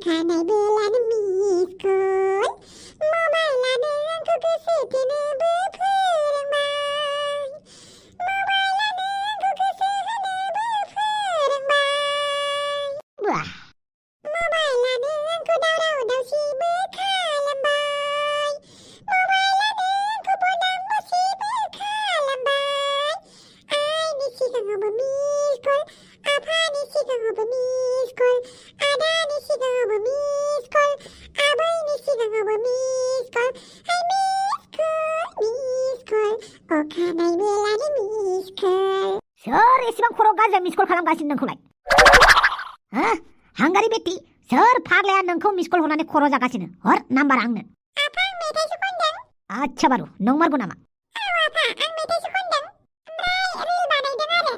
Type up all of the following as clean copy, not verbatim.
अखानायबो लानो मिसकल मबाइलानो आंखौ गोसो थोनोबो फोरोंबाय मबाइलानो आंखौ गोसो होनोबो फोरोंबाय वाह मबाइलानो आंखौ दावराव दावसिबो खालामबाय मबाइलानो आंखौ बदाम बसिबो खालामबाय आइनि सिगाङावबो मिसकल आफानि सिगाङावबो मिसकल आदानि सिगाङावबो मिसकल आबैनि सिगाङावबो मिसकल हाय मिसकल अखानायबो लानो मिसकल सोर एसेबां खर' गाज्रि मिसकल खालामगासिनो नोंखौलाय हांगारि बेटि सोर फाग्लाया नोंखौ मिसकल हरनानै खर' जागासिनो हर नाम्बार आंनो आफा आं मेथाइसो खनदों आच्छा बारु नंमारगौ नामा औ आफा आं मेथाइसो खनदों ओमफ्राय रिल बानायदों आरो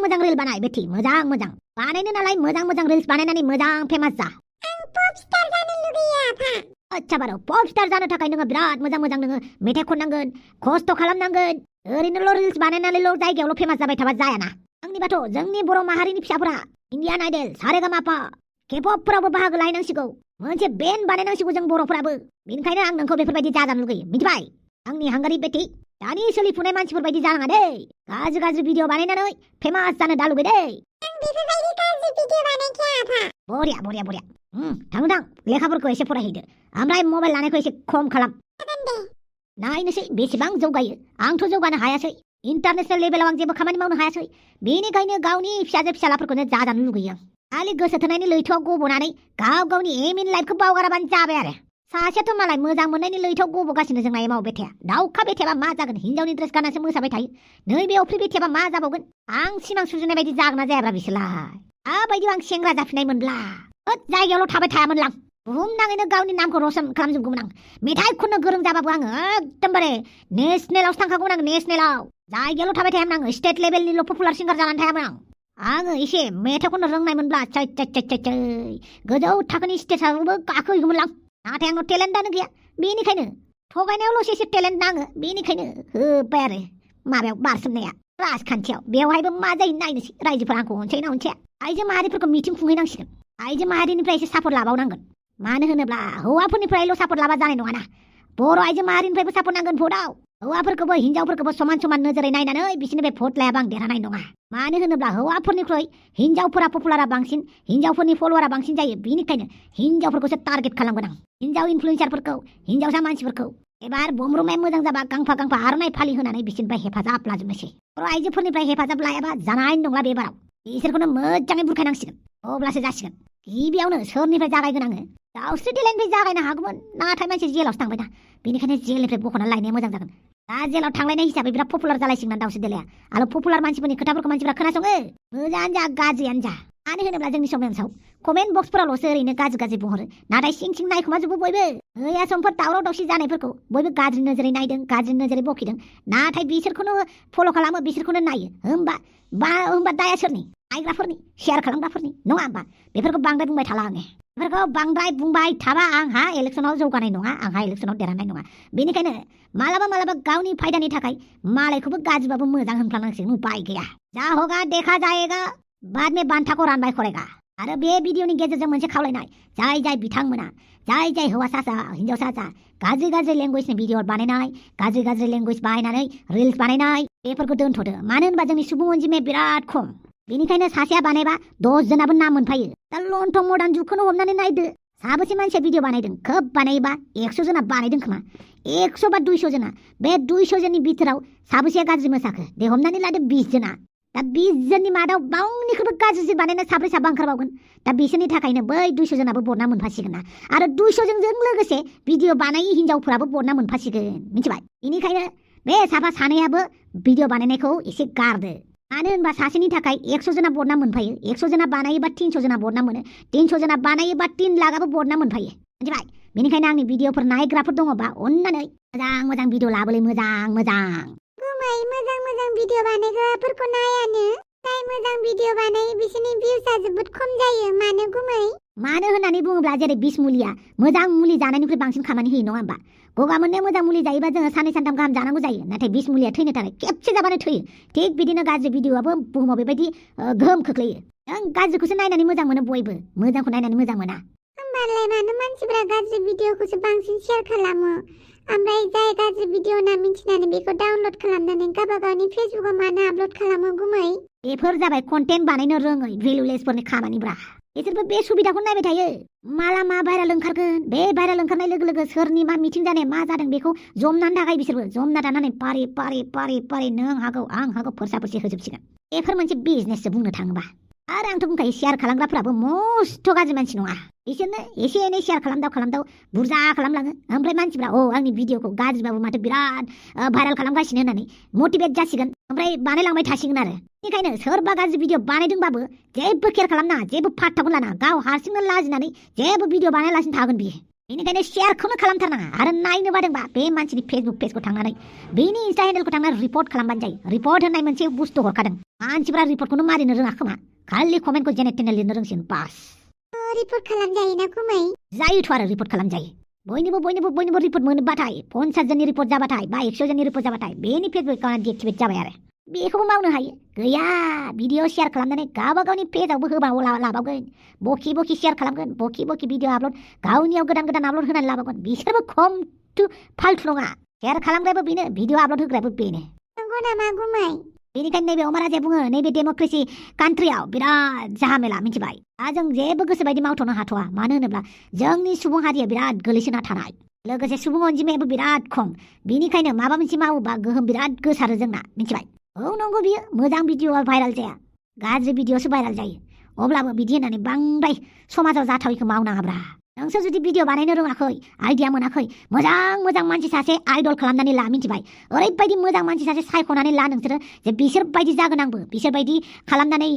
मोजां रिल बानाय बेटि मोजां बानायनो नालाय मोजां रिल्स बानायनानै मोजां फेमास जा आं पप स्टार जानो लुगैयो आफा आच्छा बारु पप स्टार जानो थाखाय नोङो बिराद मोजां नोङो मेथाइ खननांगोन खस्थ' खालामनांगोन ओरैनोल' रिल्स बानायनानैल' जायगायावल' फेमास जाबाय थाबा जायाना आंनिबाथ' जोंनि बर' माहारिनि फिसाफोरा इन्डियान आइडल सारेगामापा केपपफोरावबो बाहागो लाहैनांसिगौ मोनसे बेन्ड बानायनांसिगौ जों बर'फोराबो बेनिखायनो आं नोंखौ बेफोरबायदि जाजानो लुगैयो मिथिबाय आंनि हांगारि बेटि दानि सोलिफुनाय मानसिफोरबायदि जानाङा दै गाज्रि भिडिअ बानायनानै फेमास जानो दा लुगै दै आं बेफोरबायदि गाज्रि भिडिअ बानायखाया आफा बरिया थां लेखाफोरखौ एसे फरायहैदो ओमफ्राय मबाइल लानायखौ एसे खम खालाम नायनोसै बेसेबां जौगायो आंथ' जौगानो हायासै इन्टारनेशनेल लेभेलाव आं जेबो खामानि मावनो हायासै बेनिखायनो गावनि फिसाजो फिसालाफोरखौनो जाजानो लुगैयो आं खालि गोसो थोनायनि लैथोआव गब'नानै गावनि एम इन लाइफखौ बावगाराबानो जाबाय आरो सासेयाथ' मालाय मोजां मोननायनि लैथोआव गब'गासिनो जोंना एमाव बेथाया दाउखा बेथायाबा मा जागोन हिनजावनि ड्रेस गाननासो मोसाबाय थायो नैबे अफ्रि बेथायाबा मा जाबावगोन आं सिमां सुजुनाय बायदि जागोन ना जायाब्रा बिसोरलाय आबायदि आं सेंग्रा जाफिननाय मोनब्ला जायगायावल' थाबाय थायामोनलां बुहुमनाङैनो गावनि नामखौ रसन खालामजोबगौमोन आं मेथाइ खननो गोरों जाबाबो आङो एकदमबारे नेसनेलावसो थांखागौमोन आं नेसनेलाव जायगायावल' थाबाय थायामोन आङो स्टेट लेभेलनिल' पपुलार सिंगार जानानै थायामोन आङो एसे मेथाइ खननो रोंनाय मोनब्ला गोजौ थाखोनि स्टेजआवबो गाखोहैगौमोनलां नाथाय आंनाव टेलेन्टआनो गैया बेनिखायनो थगायनायावल'सो एसे टेलेन्ट नाङो बेनिखायनो होबाय आरो माबायाव बारसोमनाया राजखान्थियाव बेवहायबो मा जायो नायनोसै रायजोफोरा आंखौ अनसाय ना अनसाया आइजो माहारिफोरखौ मिटिं खुंहैनांसिगोन आइजो माहारिनिफ्राय एसे सापर्ट लाबावनांगोन मानो होनोब्ला हौवाफोरनिफ्रायल' सापर्ट लाबा जानाय नङाना बर' आइजो माहारिनिफ्रायबो सापर्ट नांगोन भटआव हौवाफोरखौबो हिनजावफोरखौबो समान नोजोरै नायनानै बिसोरनि बे भट लायाबा आं देरहानाय नङा मानो होनोब्ला हौवाफोरनिख्रुइ हिनजावफोरा पपुलारा बांसिन हिनजावफोरनि फलोवारा बांसिन जायो बेनिखायनो हिनजावफोरखौसो टारगेट खालामगोन आं हिनजाव इनफ्लुएन्सारफोरखौ हिनजावसा मानसिफोरखौ एबार बमरुमाया मोजां जाबा गांफा आर'नाइ फालि होनानै बिसोरनिफ्राय हेफाजाब लाजोबनोसै बर' आइजोफोरनिफ्राय हेफाजाब लायाबा जानाय नंला बे बाराव बिसोरखौनो मोजाङै बुरखायनांसिगोन अब्लासो जासिगोन गिबियावनो सोरनिफ्राय जागायगोन आङो दाउस्रि देलायनिफ्राय जागायनो हागौमोन नाथाय मानसि जेलावसो थांबाय दा बेनिखायनो जेलनिफ्राय बख'ना लायनाया मोजां जागोन दा जेलाव थांलायनाय हिसाबै बिराद पपुलार जालायसिगोन दाउस्रि देलाया आरो पपुलार मानसिफोरनि खोथाफोरखौ मानसिफोरा खोनासङो मोजाङानो जा गाज्रियानो जा मानो होनोब्ला जोंनि समाजाव कमेन्ट बक्सफोरावल'सो ओरैनो गाज्रि बुंहरो नाथाय सिं नायखोमाजोबो बयबो मैया समफोर दावराव दावसि जानायफोरखौ बयबो गाज्रि नोजोरै नायदों गाज्रि नोजोरै बखिदों नाथाय बिसोरखौनो फल' खालामो बिसोरखौनो नायो होमबा दाया सोरनि नायग्राफोरनि शेयार खालामग्राफोरनि नङा होमबा बेफोरखौ बांद्राय बुंबाय थाला आङो बेफोरखौ बांद्राय बुंबाय थाबा आंहा इलेक्सनाव जौगानाय नङा आंहा इलेक्सनाव देरहानाय नङा बेनिखायनो मालाबा गावनि फायदानि थाखाय मालायखौबो गाज्रिबाबो मोजां होनफ्लांनांसिगोन उपाय गैया जा होगा देखा जाएगा बाद में बान्थाखौ रानबाय खरेगा आरो बे भिडिअनि गेजेरजों मोनसे खावलायनाय जाय बिथांमोना जाय हौवासा जा हिनजावसा जा गाज्रि लेंगुवेजनि भिडिअ बानायनाय गाज्रि लेंगुवेज बाहायनानै रिल्स बानायनाय बेफोरखौ दोनथ'दो मानो होनबा जोंनि सुबुं अनजिमाया बिराद खम बेनिखायनो सासेया बानायबा 10 जनाबो नाम मोनफायो दा लन्थं मडार्न जुगखौनो हमनानै नायदो साबेसे मानसिया भिडिअ बानायदों खोब बानायबा 100 जना बानायदों खोमा 100 बा 200 जना बे 200 जननि बिथोराव साबेसेया गाज्रि मोसाखो दे हमनानै लादो 20 जना दा 20 जननि मादाव बावनिख्रुइबो गाज्रि बानायना साब्रै साबा ओंखारबावगोन दा बिसोरनि थाखायनो बै 200 जनाबो बदनाम मोनफासिगोन ना आरो 200 जनजों लोगोसे भिडिअ बानायै हिनजावफोराबो बदनाम मोनफासिगोन मिथिबाय बेनिखायनो बे साफा सानैयाबो भिडिअ बानायनायखौ एसे गारदो मानो होनबा सासेनि थाखाय 100 जना बदनाम मोनफायो 100 जना बानायोबा 300 जना बदनाम मोनो 300 जना बानायोबा 3 लाखआबो बदनाम मोनफायो मिथिबाय बेनिखायनो आंनि भिडिअफोर नायग्राफोर दङबा अन्नानै मोजां भिडिअ लाबोलै मोजां गुमै मोजां भिडिअ बानायग्राफोरखौ नायानो जाय मोजां भिडिअ बानायो बिसोरनि भिउसआ जोबोद खम जायो मानो गुमै मानो होननानै बुङोब्ला जेरै बिस मुलिया मोजां मुलि जानायनिख्रुइ बांसिन खामानि होयो नङा होमबा गगा मोननाया मोजां मुलि जायोबा जोङो साननै सानथाम गाहाम जानांगौ जायो नाथाय बिस मुलिया थैनो थाखाय खेबसे जाबानो थैयो थिग बिदिनो गाज्रि भिडिअआबो बुहुमाव बेबायदि गोहोम खोख्लैयो नों गाज्रिखौसो नायनानै मोजां मोनो बयबो मोजांखौ नायनानै मोजां मोना मालाय मानो मानसिफोरा गाज्रि भिडिअखौसो बांसिन शेयार खालामो ओमफ्राय जाय गाज्रि भिडिअ होनना मिथिनानै बेखौ डाउनलड खालामनानै गावबा गावनि फेसबुकआव मानो आपल'ड खालामो गुमै बेफोर जाबाय कन्टेन्ट बानायनो रोङै भेलुलेसफोरनि खामानिब्रा बिसोरबो बे सुबिदाखौ नायबाय थायो माला मा भाइराल ओंखारगोन बे भाइराल ओंखारनाय लोगो लोगो सोरनि मा मिथिं जानाय मा जादों बेखौ जमनानै थाखाय बिसोरबो जमना थानानै पारि पारि पारि पारि नों हागौ आं हागौ फोरसा फोरसि होजोबसिगोन बेफोर मोनसे बिजनेससो बुंनो थाङोबा आरो आंथ' बुंखायो शेयार खालामग्राफोराबो मस्थ' गाज्रि मानसि नङा बिसोरनो एसे एनै शेयार खालामदाव बुरजा खालामलाङो ओमफ्राय मानसिफ्रा आंनि भिडिअखौ गाज्रिबाबो माथो बिराद भाइराल खालामगासिनो होननानै मटिभेट जासिगोन ओमफ्राय बानायलांबाय थासिगोन आरो बेनिखायनो सोरबा गाज्रि भिडिअ बानायदोंबाबो जेबो केयार खालामनाङा जेबो फात्ताखौनो लानाङा गाव हारसिंनो लाजिनानै जेबो भिडिअ बानायालासिनो थागोन बियो बेनिखायनो शेयारखौनो खालामथारनाङा आरो नायनो बादोंबा बे मानसिनि फेसबुक पेजखौ थांनानै बेनि इन्स्टा हेन्डेलखौ थांनानै रिपर्ट खालामबानो जायो रिपर्ट होननाय मोनसे बुस्थु हरखादों मानसिफ्रा रिपर्टखौनो मारिनो रोङा खोमा खालि कमेन्टखौ जेने तेने लिरनो रोंसिगोन बास रिपर्ट खालामजायोना गुमै जायोथ' आरो रिपर्ट खालामजायो बयनिबो रिपर्ट मोनबाथाय 50 जननि रिपर्ट जाबाथाय बा 100 जननि रिपर्ट जाबाथाय बेनि फेसबुक एकाउन्ट डिएक्टिभेट जाबाय आरो बेखौबो मावनो हायो गैया भिडिअ शेयार खालामनानै गावबा गावनि पेजावबो होबाव लाबावगोन बखि शेयार खालामगोन बखि भिडिअ आपल'ड गावनियाव गोदान आपल'ड होनानै लाबावगोन बिसोरबो खम फाल्थु नङा शेयार खालामग्रायाबो बेनो भिडिअ आपल'ड होग्रायाबो बेनो नंगौ नामा गुमै बेनिखायनो नैबे अमाराजे बुङो नैबे डेम'क्रेसि कान्ट्रियाव बिराद जाहामेला मिथिबाय जों जेबो गोसोबायदि मावथ'नो हाथ'वा मानो होनोब्ला जोंनि सुबुं हारिया बिराद गोलैसोना थानाय लोगोसे सुबुं अनजिमायाबो बिराद खम बिनिखायनो माबा मोनसे मावोबा गोहोम बिराद गोसारो जोंना मिथिबाय नंगौ बियो मोजां भिडिअआ भाइराल जाया गाज्रि भिडिअसो भाइराल जायो अब्लाबो बिदि होननानै बांद्राय समाजाव जाथावैखौ मावनाङाब्रा नोंसोर जुदि भिडिअ बानायनो रोङाखै आइडिया मोनाखै मोजां मानसि सासे आइडल खालामनानै ला मिथिबाय ओरैबायदि मोजां मानसि सासे सायख'नानै ला नोंसोरो जे बिसोरबायदि जागोन आंबो बिसोरबायदि खालामनानै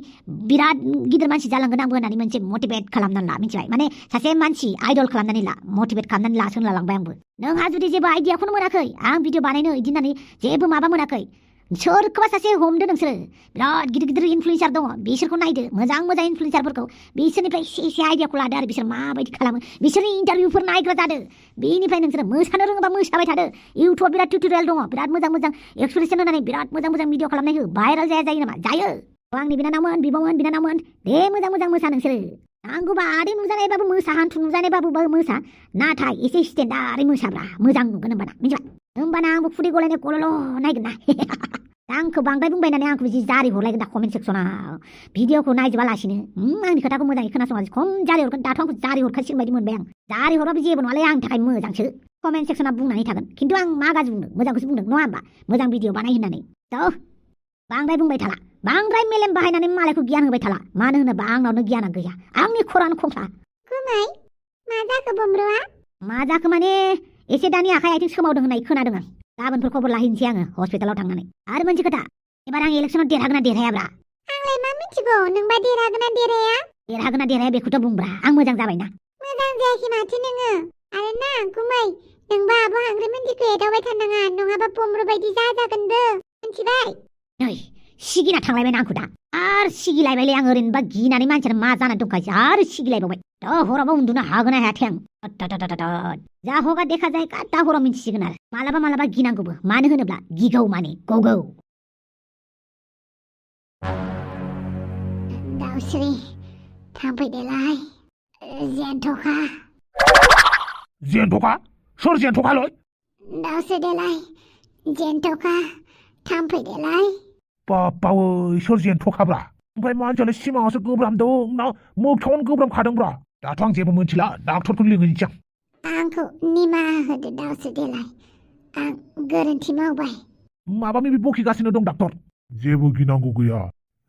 बिराद गिदिर मानसि जालांगोन आंबो होननानै मोनसे मटिभेट खालामनानै ला मिथिबाय माने सासे मानसि आइडल खालामनानै ला मटिभेट खालामनानै ला सोलोंलांबाय आंबो नोंहा जुदि जेबो आइडियाखौनो मोनाखै आं भिडिअ बानायनो इदि होननानै जेबो माबा मोनाखै सोरखौबा सासे हमदो नोंसोरो बिराद गिदिर इनफ्लुएन्सार दङ बिसोरखौ नायदो मोजां इनफ्लुएन्सारफोरखौ बिसोरनिफ्राय एसे आइडियाखौ लादो आरो बिसोर माबायदि खालामो बिसोरनि इन्टारभिउफोर नायग्रा जादो बेनिफ्राय नोंसोरो मोसानो रोङोबा मोसाबाय थादो इउटुबाव बिराद टिउटरियेल दङ बिराद मोजां एक्सप्रेसन होनानै बिराद मोजां भिडिअ खालामनाय हो भाइराल जायो नामा जायो आंनि बिनानावमोन दे मोजां मोसा नोंसोरो नांगौबा आदै नुजानायबाबो मोसा हान्थु नुजानायबाबो मोसा नाथाय एसे स्टेन्डार्डै मोसाब्रा मोजां नुगोन होमबाना आंबो खुदै गलायनाय गल'ल' नायगोन ना आंखौ बांद्राय बुंबाय होननानै आंखौ जि जारि हरलायगोन दा कमेन्ट सेक्सनाव भिडिअखौ नायजोबालासिनो आंनि खोथाखौ मोजाङै खोनासङासै खम जारि हरगोन दाथ' आंखौ जारि हरखासिगोन बायदि मोनबाय आं जारि हरबाबो जेबो नङालै आंनि थाखाय मोजांसो कमेन्ट सेक्सनाव बुंनानै थागोन खिन्थु आं मा गाज्रि बुंदों मोजांखौसो बुंदों नङा होमबा मोजां भिडिअ बानाय होननानै बांद्राय बुंबाय थाला बांद्राय मेलेम बाहायनानै मालायखौ गियान होबाय थाला मानो होनोबा आंनावनो गियाना गैया आंनि खरानो खंख्ला गुमै मा जाखो बमरुआ मा जाखो माने एसे दानि आखाइ आथिं सोमावदों होननाय खोनादों आं गाबोनफोर खबर लाहैनोसै आङो हस्पिटालाव थांनानै आरो मोनसे खोथा एबार आं इलेक्सनाव देरहागोन ना देरहायाब्रा आंलाय मा मिथिगौ नोंबा देरहागोन ना देरहाया बेखौथ' बुंब्रा आं मोजां जाबायना मोजां जायाखै माथो नोङो आरो ना गुमै नोंबा आब' हांग्रि मोनदिखौ एदावबाय थानाङा नङाबा बमरु बायदि जाजागोनबो मिथिबाय नै सिगिना थांलायबायना आंखौ दा आरो सिगिलायबायलै आं ओरैनोबा गिनानै मानसियानो मा जाना दंखायोसो आरो सिगिलायबावबाय दा हरावबा उन्दुनो हागोन ना हायाथाय आं जा हगा देखा जाय दा हराव मिन्थिसिगोन आरो मालाबा गिनांगौबो मानो होनोब्ला गिगौ माने गौ दाउस्रि थांफैदेलाय जेनथ'खा सोर जेनथ'खालै दाउस्रि देलाय जेनथ'खा थांफैदेलाय बापावै सोर जेनथ'खाब्रा ओमफ्राय मानसियालाय सिमाङावसो गोब्रामदों ना मोगथाङावनो गोब्रामखादोंब्रा दाथ' आं जेबो मोनथिला डाक्टरखौ लिंहैनोसै आंखौ निमाहा होदो दाउस्रि देलाय आं गोरोन्थि मावबाय माबा माबि बखिगासिनो दं डाक्टर जेबो गिनांगौ गैया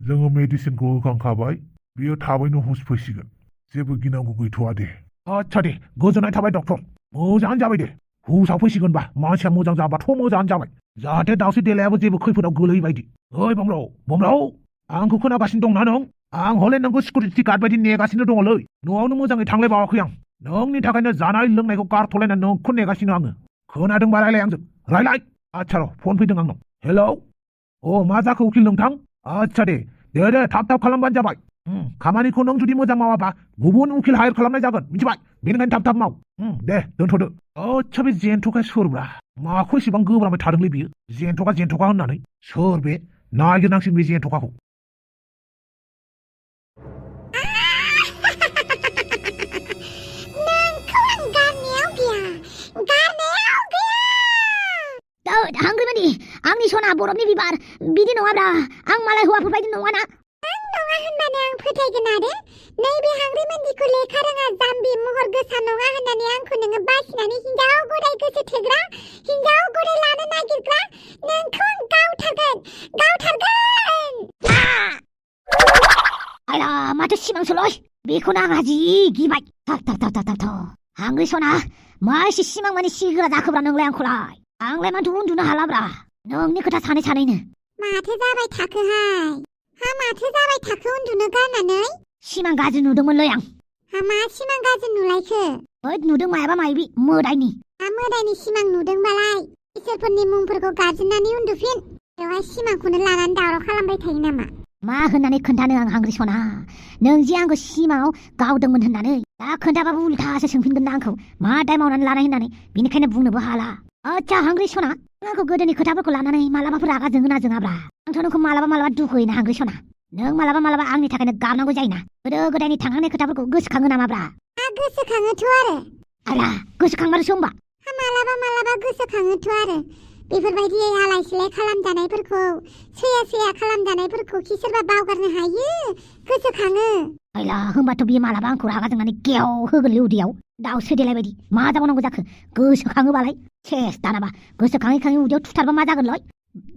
जोङो मेडिसिनखौ होखांखाबाय बियो थाबैनो हुस फैसिगोन जेबो गिनांगौ गैथ'आ दे आच्छा दे गोजोननाय थाबाय डक्टर मोजाङानो जाबाय दे हुसाव फैसिगोनबा मानसिया मोजां जाबाथ' मोजाङानो जाबाय जाहाथे दाउस्रि देलायाबो जेबो खैफोदाव गोलैयै बायदि ओइ बमराव आंखौ खोनागासिनो दंना नों आं हले नोंखौ सिकिउरिटि गार्ड बायदि नेगासिनो दङलै न'आवनो मोजाङै थांलायबावाखै आं नोंनि थाखायनो जानाय लोंनायखौ गारथ'लायनानै नोंखौ नेगासिनो आङो खोनादोंबा रायलाय आंजों रायलाय आच्छा र' फन फैदों आंनाव हेलौ मा जाखो उकिल नोंथां आच्छा दे थाब खालामबानो जाबाय खामानिखौ नों जुदि मोजां मावाबा गुबुन उकिल हायर खालामनाय जागोन मिथिबाय बेनिखायनो थाब माव दे दोनथ'दो आच्छा बे जेनथ'खाया सोरब्रा माखौ एसेबां गोब्राबै थादोंलै बियो जेनथ'खा होननानै सोर बे नागिरनांसिगोन बे जेनथ'खाखौ सना बरफनि बिबार बिदि नङाब्रा आं मालाय हौवाफोर बायदि नङाना नङा होनबानो आं फोथायगोन आरो नैबे हांग्रि मोनदिखौ लेखा रोङा जाम्बि महर गोसा नङा होननानै आंखौ नोङो बासिनानै हिनजाव गदाय गोसो थोग्रा हिनजाव गदाय लानो नागिरग्रा नोंखौ आं गावथारगोन आया माथो सिमांसोलै बेखौनो आंहा जि गिबाय थाब हांग्रि सना मा एसे सिमां माने सिगोरा जाखोब्रा नोंलाय आंखौलाय आंलाय माथो उन्दुनो हालाब्रा नोंनि खोथा सानैनो माथो जाबाय थाखोहाय माथो जाबाय थाखो उन्दुनो गारनानै सिमां गाज्रि नुदोंमोनलै आं मा सिमां गाज्रि नुलायखो ओद नुदों मायाबा मायबि मोदायनि मोदायनि सिमां नुदोंबालाय इसोरफोरनि मुंफोरखौ गाबज्रिनानै उन्दुफिन बेवहाय सिमांखौनो लानानै दावराव खालामबाय थायो नामा मा होननानै खोन्थानो आं हांग्रि सना नों जे आंखौ सिमाङाव गावदोंमोन होननानै दा खोन्थाबाबो उल्थासो सोंफिनगोन ना आंखौ मा दाय मावनानै लानाय होननानै बेनिखायनो बुंनोबो हाला आच्छा हांग्रि सना नों आंखौ गोदोनि खोथाफोरखौ लानानै मालाबाफोर रागा जोङोना जोङाब्रा आंथ' नोंखौ मालाबा दुखु होयोना हांग्रि सना नों मालाबा आंनि थाखायनो गाबनांगौ जायोना गोदो गोदायनि थांखांनाय खोथाफोरखौ गोसोखाङो नामाब्रा गोसोखाङोथ' आरो आला गोसोखांबारसो होमबा मालाबा गोसोखाङोथ' आरो बेफोरबायदि आलाय सिलाय खालामजानायफोरखौ सैया खालामजानायफोरखौ खि सोरबा बावगारनो हायो गोसोखाङो आयला होमबाथ' बियो मालाबा आंखौ रागा जोंनानै गेव होगोनलै उदैयाव दाउ सोदेलाय बायदि मा जाबावनांगौ जाखो गोसोखाङोबालाय सेस दानाबा गोसोखाङै उदैयाव थुथारबा मा जागोनलै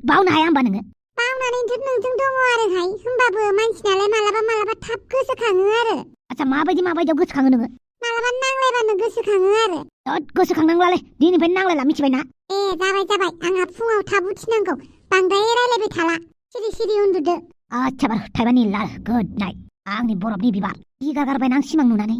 बावनो हाया होमबा नोङो बावनानैथ' नोंजों दङ आरोहाय होमबाबो मानसिनालाय मालाबा थाब गोसोखाङो आरो आच्छा माबायदियाव गोसोखाङो नोङो मालाबा नांलायबानो गोसोखाङो आरो गोसोखांनांलालै दिनैनिफ्रायनो नांलायला मिथिबायना जाबाय आंहा फुङाव थाब उथिनांगौ बांद्राय रायलायबाय थाला सिरि उन्दुदो आच्छा बारु थाइबा निला गुड नाइट आंनि बरफनि बिबार बिगा गारबायना आं सिमां नुनानै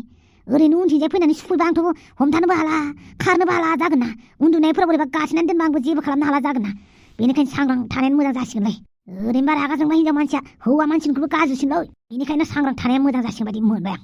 ओरैनो उनथिंजाय फैनानै सुफैबा आंथ' हमथानोबो हाला खारनोबो हाला जागोन ना उन्दुनायफोराव बोरैबा गासिनानै दोनबा आंबो जेबो खालामनो हाला जागोन ना बेनिखायनो सांग्रां थानायानो मोजां जासिगोनलै ओरैनोबा रागा जोंबा हिनजाव मानसिया हौवा मानसिनिख्रुइबो गाज्रिसिनलै बेनिखायनो सांग्रां थानाया मोजां जासिगोन बायदि मोनबाय आं